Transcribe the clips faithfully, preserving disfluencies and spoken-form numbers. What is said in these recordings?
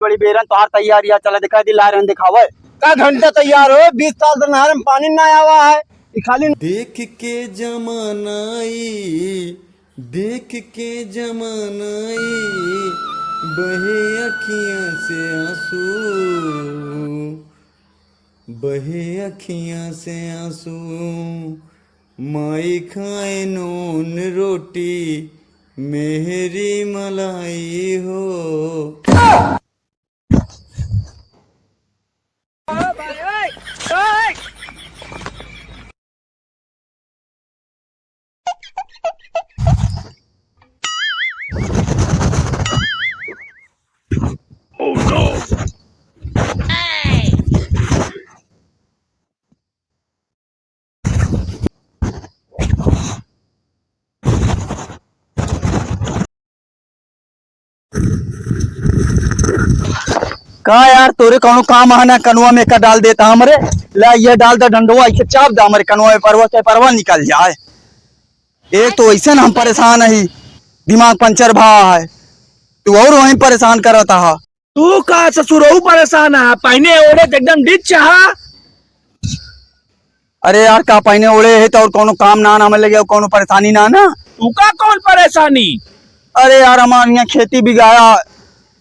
बड़ी बेरन तोहार तैयार या, चला दिखाई दी, लाए रहन दिखावे। का घंटा तैयार हो, बीस साल से नहर में पानी ना आवा है, ई खाली देख के जमाना ई, देख के जमाना ई, बहे अखियाँ से आंसू, बहे अखियाँ से आंसू, माई खाए नून रोटी, मेहरी मलाई हो। का यार, तोरे कौनो काम है ना, कनुआ में का डाल देता हमरे। ला, ये डाल दे डंडवा, इसे चाप दे हमरे कनुआ में, परवा से परवा निकल जाए। एक तो वैसे ना हम परेशान ही, दिमाग पंचर भा है, तू और वहीं परेशान करता है। तू का ससुरऊ परेशान है, पहने ओढ़े त एकदम डिच हा। अरे यार, का पहने ओढ़े है तो और कौनो काम ना, ना मिल गया, कौनो परेशानी ना ना। तू का कौन परेशानी? अरे यार, हमार यहाँ खेती बिगाया,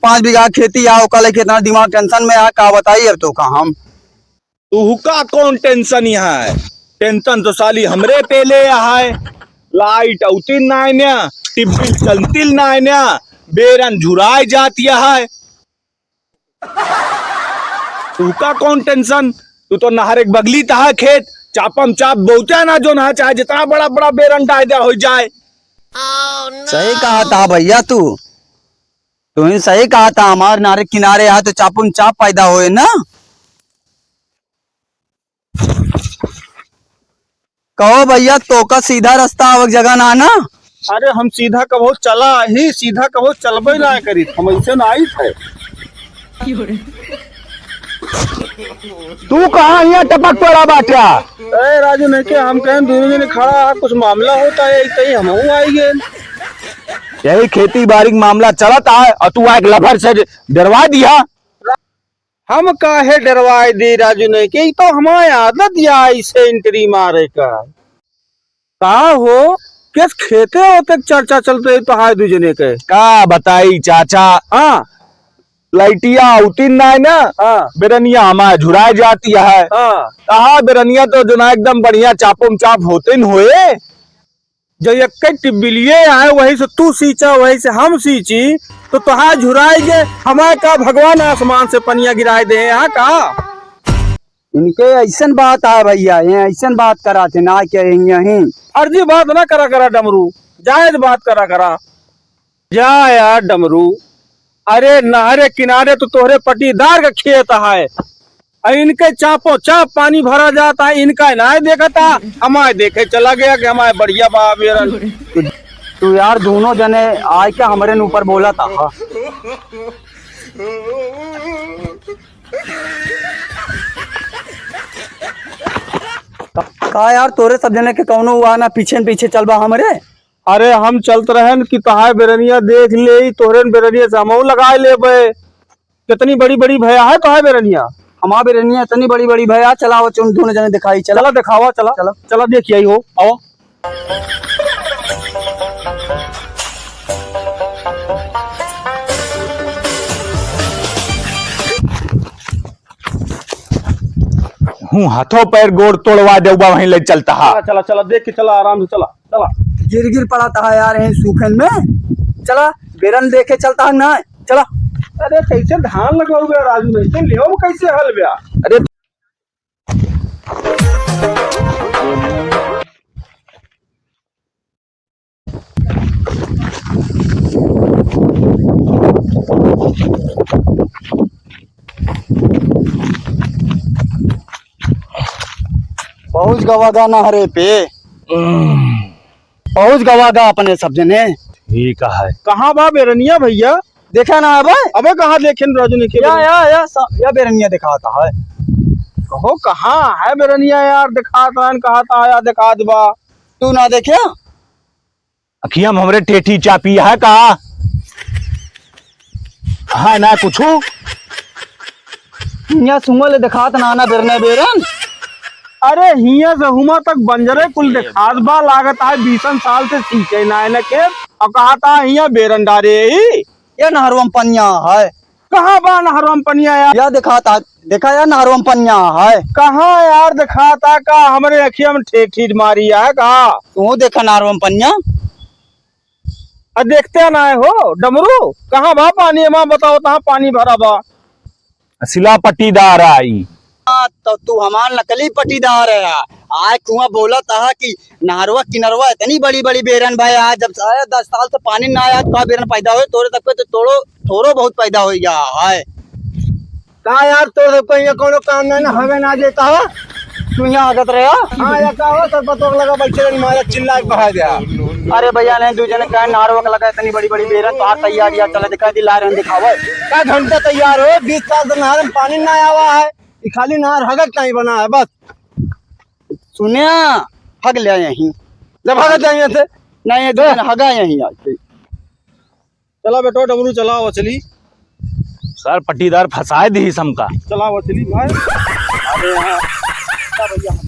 पाँच बीघा खेती आ, ओका लेके इतना दिमाग टेंशन में आ, का बताई अब तो का हम। तू का कौन टेंशन यहाँ है? टेंशन तो साली हमरे पेले है। लाइट औतिन नाय न्या, टिब्बिल चलतिल नाय न्या, बेरन झुराय जात है। तू का कौन टेंशन? तू तो नहर एक बगली तहा खेत, चापम चाप बहुते ना जोन है, चाहे जितना बड़ा बड़ा बेरन डाय द्या हो जाए। सही कहा था भैया तू, तू ही सही कहा था, हमार नहर किनारे आ तो चापम चाप पैदा होए ना। कहो भैया, तोका सीधा रास्ता आवक जगह ना ना? अरे हम सीधा कबो चला ही, सीधा कबो चलबे ना करी, हम ऐसे ना आई थे। तू कहाँ यहाँ टपक पड़ा बाट्या? ए राजू, नहीं के हम कहें दोनों जने खड़ा है, कुछ मामला होता है, ऐसे ही हम आई गए। यही खेती बाड़ी का मामला चलत है और तू आके लफर से डरवा दिया। हम काहे डरवाए दी राजू नहीं के, ई तो हमारे आदत या ऐसे एंट्री मारे का। का हो, किस खेते होते चर्चा चलते है तो हाय दू जने के? का बताई चाचा, हाँ। लाइटिया उतिन ना है ना, हाँ। बेरनिया हमारे झुराए जाती है। हाँ। कहा बेरनिया तो जो ना एकदम बढ़िया चापम चाप होते न होए। जब एक्के टिब्बिलिए आए, वही से तू सींचा, वही से हम सींची, तो तोहार झुराई जे, हमार का भगवान आसमान से पनिया गिराए दे, यहाँ का? इनके ऐसन बात है भैया, ये ऐसन बात कराते ना के यहीं। फर्जी बात ना करा करा डमरू, जायज बात करा करा। जा यार डमरू, अरे नहरे किनारे तो तोहरे पटीदार का खेत है, अ इनके चापो चाप पानी भरा जाता है, इनका नाय देखता, हमारे देखे चला गया कि हमारे बढ़िया बा बेरन। तू, तू यार दोनों जने आय के हमरे न ऊपर बोला था। का यार तोरे सब जने के कौनो हुआ ना, पीछे न पीछे चलबा हमरे। अरे हम चलत रहन कि तोहार बेरनिया देख लेई, तोहरे बेरनिया से हमहू लगाए लेबे। कितनी बड़ी बड़ी भया है तोहार बेरनिया। हमार बेरनिया इतनी बड़ी बड़ी भया, चला वो चुन दोनों जने दिखाई, चला। चला दिखावा, चला। चला। चला देखिए आई हो, आओ। हूँ, हाथों पैर गोड़ तोड़वा देउबा, वहीं ले चलता हा। चला, चला, चला, देख के चला, आराम से चला, चला। गिर गिर पड़ा था यार, यहीं सूखन में। चला, बेरन देखे चलता है ना, चला। अरे, कैसे धान लगाओगे राजू, नहीं तो लेओ कैसे हल बया? अरे, पहुँच गवा गा नहरे पे, पहुँच गवा गा अपने सब जने। ठीक है। कहाँ बा बेरनिया भैया? देखा ना अबे? अबे कहाँ देखे न राजू ने के या, बेरनिया? या, या, सा-, या बेरनिया दिखाता है। कहो कहाँ है बेरनिया यार? दिखाता है, कहा था या दिखात बा। तू ना देखे? अखिया में हमरे टेठी चापी है का? है ना कुछ। हियाँ सुंगल देखात ना ना बेरने बेरन। अरे हियाँ से हुमा तक बंजरे कुल देखात बा, लागत है बीसन साल से सींचे ना है ना खेत। और कहा था हियाँ बेरन डारे ही। ये नहरवा में पनिया है। कहाँ बा नहरवा में पनिया यार? या देखात है, देखा या नहरवा में पनिया है। कहाँ यार देखात है का? हमरे अखिया में ठेठ ठेठ मारी है का? तू देखा नहरवा में पनिया। आ, देखते ना हो डमरू, कहाँ बा पानी? एमा बताओ, तहाँ पानी भरा बा। सिला पट्टीदार आई। हाँ, तो तू हमार नकली पट्टीदार है। आए कुआं बोलत है कि नहरवा किनरवा इतनी बड़ी बड़ी बेरन भाई, आज जब से आया दस साल से पानी ना आया, का बेरन पैदा होए? तोरे तक पे तो तोड़ो, थोड़ो बहुत पैदा हो गया है। का यार, तोर सब कहीं कोनो काम नहीं ना, हवे ना देता हो। तू यहाँ आगत रहे हो? हाँ, या का हो, सर पतोक लगा बैठे रही, मारा चिल्ला के बहा दिया। अरे भैया, नहीं, दू जने कहे नार वक लगा, इतनी बड़ी बड़ी बेरन, तोहार तैयार यार, चले दिखा दी, ला रहे हैं, दिखावे। का घंटा तैयार हो, बीस साल से नहर में पानी ना आवा है, ये खाली नहर हगत नहीं बना है, बस। सुन्या, हग ले आए यहीं। जब हगत जाइए थे। नहीं, ये दू जने हगा यहीं आज। चला बेटो डमरू, चला वो चली। सर पट्टीदार फंसाए दी हमका। चला वो चली भाई। अरे हाँ। चला भैया।